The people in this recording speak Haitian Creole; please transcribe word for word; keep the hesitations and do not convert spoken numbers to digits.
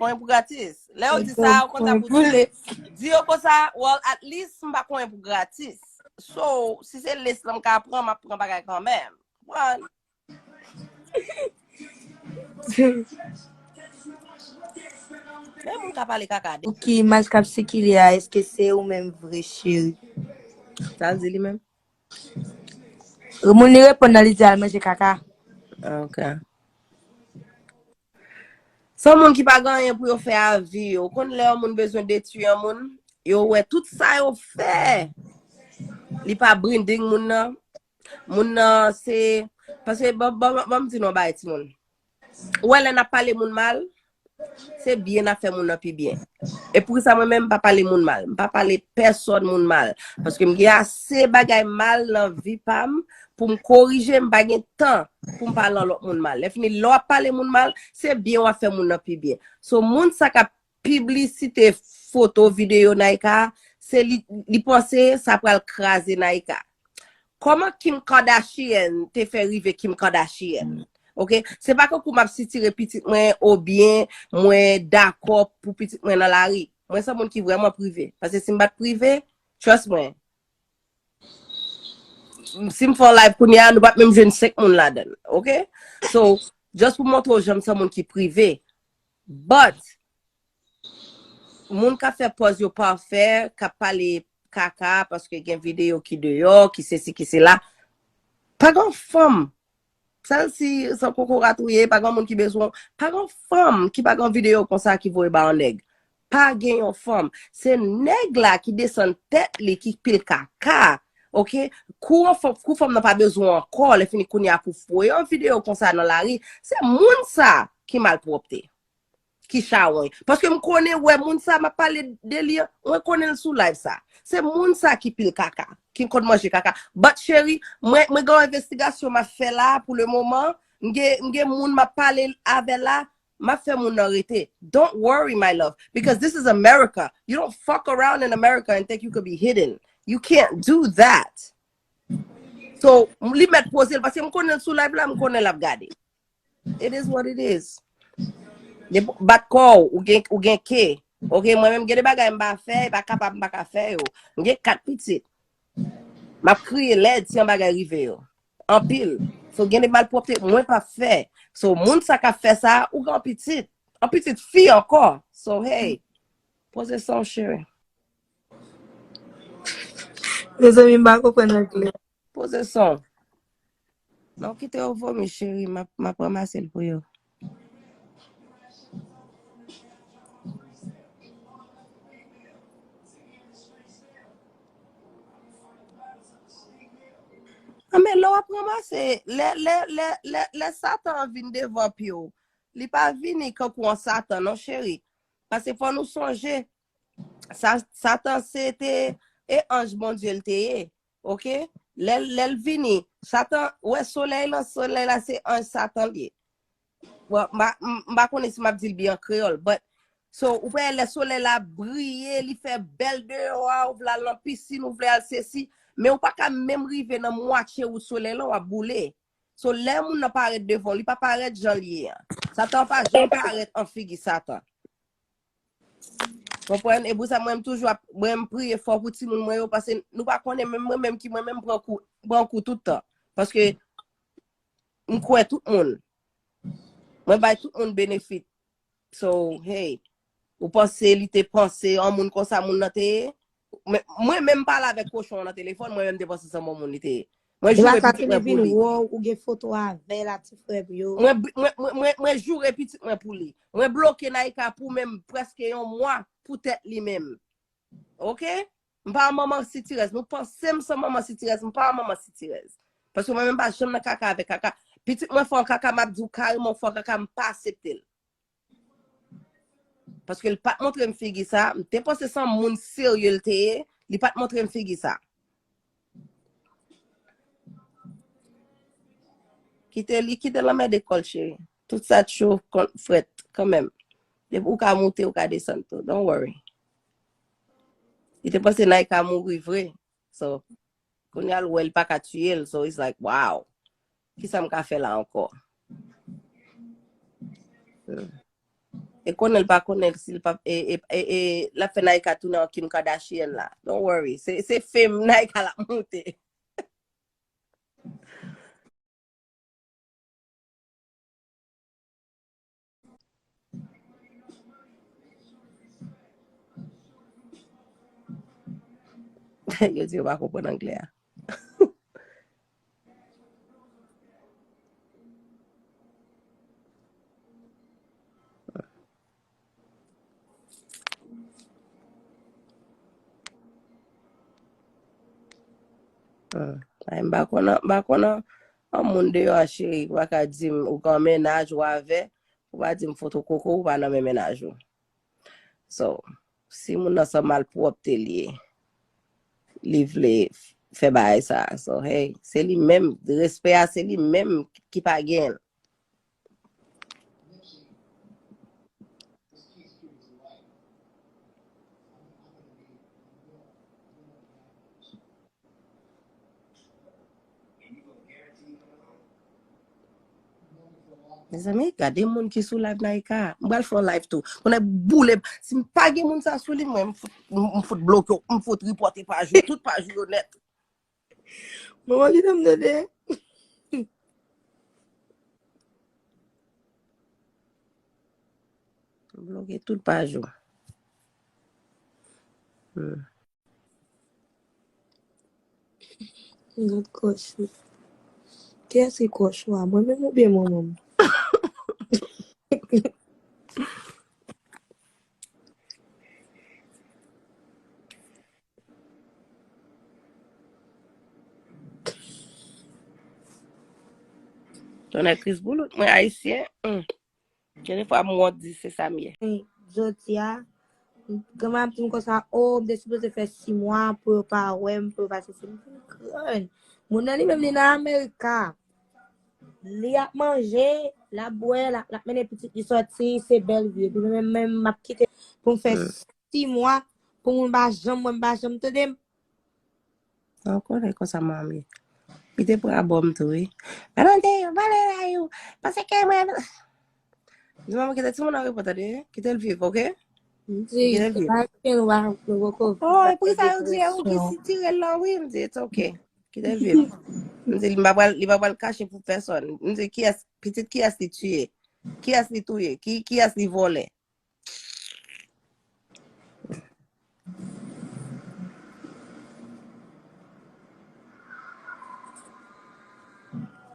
konyen pou gratis. Lè yo di sa, ou konn sa pou di. Di yo konsa, well, at least m pa konyen pou gratis. So, si se lace lan m ka pran, m ap pran bagay kanmenm. Konprann? Men moun ka pale kaka de. Pou ki imaj k ap sikile a, èske se ou menm vre, cheri? Sa l di li menm? Moun li reponn nan, li di al manje kaka. Ok. Se yon moun ki pa gen anyen pou yo fè a vi yo. Ou konn lè yon moun bezwen detwi yon moun, yo wè tout sa yo fè. Li pa branding moun nan. Moun nan se, paske ban, ban, ban m di nou yon bagay timoun. Ou wè lè n ap pale moun mal, se byen n ap fè moun nan pi byen. E poukisa mwen menm m pa pale moun mal? M pa pale pèsòn moun mal. Paske m gen ase bagay mal nan vi pa m pou m korije, m pa gen tan pou m pale yon lòt moun mal. Lè fini, lè w ap pale moun mal, se byen w ap fè moun nan pi byen. So, moun sa k ap piblisite foto, videyo Naika, se li, li panse sa pral kraze Naika. Kòman Kim Kardashian te fè rive Kim Kardashian? Ok? Se pa kankou m ap sitire pitit mwen, oubyen mwen dakò pou pitit mwen nan lari. Mwen se moun ki vrèman prive. Paske si m pa t prive, trust mwen, si m fè yon live kounye a, nou p ap menm jwenn senk moun ladan l. Ok? So, just pou montre w jan m se moun ki prive. But, moun k ap fè pòz yo pafè, k ap pale kaka paske gen videyo ki deyò, ki sesi, ki sela. Pa gen fanm. Sèl si se kokorat ou ye, pa gen moun ki bezwen. Pa gen fanm ki pa gen videyo konsa ki voye ba yon nèg. Pa gen yon fanm. Se nèg la ki desann tèt li, ki pil kaka. Ok? Kou yon fanm, kou fanm nan pa bezwen ankò, lè fini kounye a pou voye yon videyo konsa nan lari, se moun sa ki malpwòpte, ki chawony. Paske m konnen, wè, moun sa m ap pale de li an, mwen konnen l sou live sa. Se moun sa ki pil kaka, ki konn manje kaka. But cheri, mwen, mwen gen yon envestigasyon m ap fè la pou le moman. M gen, m gen moun m ap pale avè la, m ap fè moun nan rete. Don't worry, my love, because this is America. You don't fuck around in America and think you could be hidden. You can't do that. So, li mèt poze l, paske m konnen l sou live la, m konnen l ap gade. It is what it is. Depi w bat kò w, ou gen, ou gen ke. Ok, mwen menm gen de bagay m pa fè, e pa kapab m pa ka fè yo. M gen kat pitit. M ap kriye lèd si yon bagay rive yo. Anpil. So, gen de malpwòpte mwen pa fè. So, moun sa k ap fè sa, ou gen yon pitit. Yon pitit fi ankò. So, hey, poze san w, cheri. Mezanmi, m pa konprann anglè. Poze san w. Non, kite yo vomi, cheri. M ap, m ap ranmase l pou yo. Ah, men lè w ap ranmase, lè, lè, lè, lè, lè Satan an vin devan pye w, li pa vini kankou yon Satan, non, cheri. Paske fò nou sonje, Sa, Satan se te e anj Bondye l te ye. Ok? Lè, lè l vini, Satan, wè solèy lan, solèy la se anj Satan l ye. Bon, m pa, m, m pa konnen si m ap di l byen an kreyòl, but, so, ou wè lè solèy la briye, li fè bèl deyò a, ou vle al nan pisin, ou vle al sesi, men ou pa ka menm rive nan mwatye wout solèy lan, w ap boule. So, lè moun nan parèt devan w, li pa parèt jan l ye an. Satan pa janm parèt an figi Satan. Konprann? E pou sa, mwen, m toujou ap, mwen, m priye fò pou timoun mwen yo, paske nou pa konnen, menm mwen menm ki mwen menm pran kou, pran kou tout tan. Paske m kwè tout moun. Mwen bay tout moun benefit. So, hey, ou panse li te panse yon moun konsa moun nan te ye? Men, mwen menm pale avèk kochon an nan telefòn, mwen menm te panse se yon bon moun li te ye. Mwen joure pitit mwen pou li. Ou gen foto avè l ak ti frè m yo. Mwen, mwen, mwen, mwen, mwen joure pitit mwen pou li. Mwen bloke Naïka pou menm prèske yon mwa pou tèt li menm. Ok? M pa yon manman sitirèz. Nou panse m se manman sitirèz. M pa yon manman sitirèz. Paske mwen menm pa janm nan kaka avèk kaka. Pitit mwen fè yon kaka, m ap di w kareman w fè yon kaka, m pa aksepte l. Paske l pa t montre m figi sa. M te panse se yon moun serye l te ye. Li pa t montre m figi sa. Kite li, kite l anmède kò l, cheri. Tout sa cho frèt kanmenm. Depi ou ka moute, ou ka desann tou. Don't worry. Li te panse Naïka mouri vre. So, kounye a l wè l pa ka tiye l. So, it's like, wow. Kisa m ka fè la ankò? Hmm. E konnen l pa konnen l, si l pa, e, e, e, e, l ap fè Naika tounen an Kim Kardashian la. Don't worry. Se, se fame Naika l ap moute. Yo di yo pa konprann anglè a. Hmm. Ay, m pa konn, m pa konn yon moun deyò a, cheri, ou pa ka di m ou gen yon mennaj ou avè, ou pa di m foto koko, ou pa nan men mennaj ou. So, si moun nan se malpwòpte li ye, li vle fè bagay sa. So, hey, se li menm, respè a se li menm ki pa gen l. Mezanmi, gade moun ki sou live Naika. M pral fè yon live tou. Konnen boule, si m pa gen moun sa sou li, mwen, m fout, m, m fout bloke w, m fout ripòte paj ou, tout paj ou yo nèt. Manman, kite m tande. M bloke tout paj ou. Hmm. Gad kòch ou. Kiyès ki kòch ou a? Mwen menm oubyen manman m? Tonnè Kris Boulout, mwen ayisyen. Hmm. Gen de fwa m wont di se sa m ye. Jodi a, granma ap di m konsa, o, m te sipoze fè sis mwa pou yo pa wè m, pou yo pa sesi. M fin grann. Moun nan li menm, li nan Amerika. Li ap manje, l ap bwè, l ap, l ap mennen pitit li sòti, se bèl vi. Epi mwen menm, menm, m ap kite pou m fè sis mwa, pou moun pa janm wè m, pa janm tande m. Sa w konnen konsa manmi. Li te pran abò m tou, wi. Anante, vale la yo. Pase ke mwen. Di manman kite timoun nan repo, tande, wi. Kite l viv, oke? Kite l viv. Oh, e pou sa yo di, e ou ki sitire l lan, wi. M di, it's oke. Kite l viv. M di, li pa pral, li pa pral kache pou pèsòn. M di, kiyès, pitit kiyès li tiye? Kiyès li touye? Ki, kiyès li vòlè?